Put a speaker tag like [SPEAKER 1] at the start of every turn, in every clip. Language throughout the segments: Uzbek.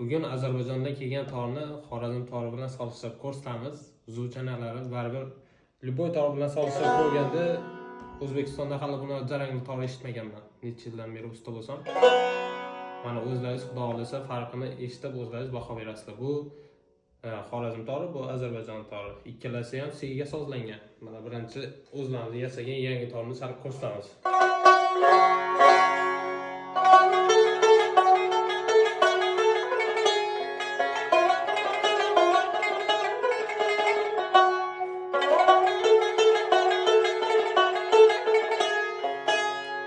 [SPEAKER 1] Bugun Ozarbayjondan kelgan torni Xorazm tori bilan solishtirib ko'rsatamiz. Zuvchanalari baribir любой tor bilan solishtirib ko'rganda O'zbekistonda hali bunaqa jarangli tor eshitmaganman. Necha yildan beri usta bo'lsam. Mana o'zlaringiz xudo xohlasa farqini eshitib o'zlaringiz baho berasizlar. Bu Xorazm tori, bu Ozarbayjon tori. Ikkalasi ham Cga sozlangan. Mana birinchi o'zlarimiz yasagan yangi torni chalib ko'rsatamiz.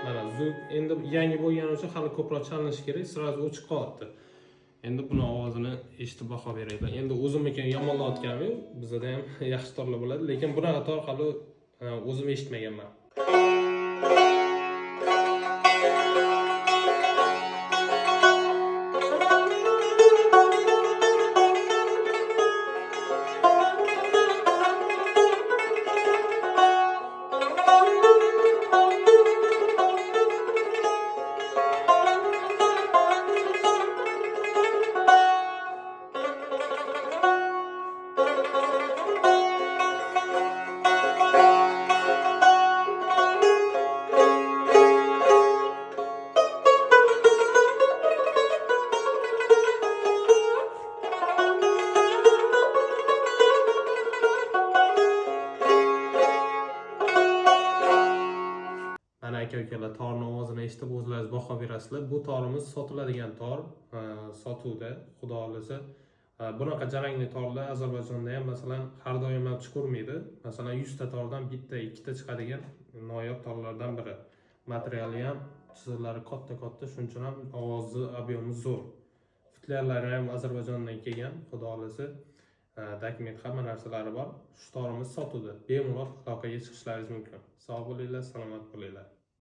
[SPEAKER 1] Mana zvuk endi yangi bo'lgani uchun hali ko'proq chalinishi kerak, сразу o'chib qolyapti. Endi buni ovozini eshitib baho beraylik. Endi o'zimniki yomonlayotganim yo'q, bizada ham yaxshi torlar bo'ladi, lekin bunaqa tor hali o'zim eshitmaganman. Mana aka ukalar torni ovozini eshitib o'zlaringiz baho berasizlar. Bu torimiz sotiladigan tor, sotuvda, xudo xohlasa. Bunaqa jarangli torlar Ozarbayjonda ham masalan har doim ham chiqavermaydi. Masalan 100 ta tordan bitta, ikkita chiqadigan noyob torlardan biri. Materiali ham chiziqlari katta-katta, shuning uchun ham ovozi объем i zo'r. Futlyarlari ham Ozarbayjondan kelgan, xudo xohlasa. Dokument hamma narsalari bor. Shu torimiz sotuvda. Bemalol aloqaga chiqishlaringiz mumkin. Sog' bo'linglar, salomat bo'linglar.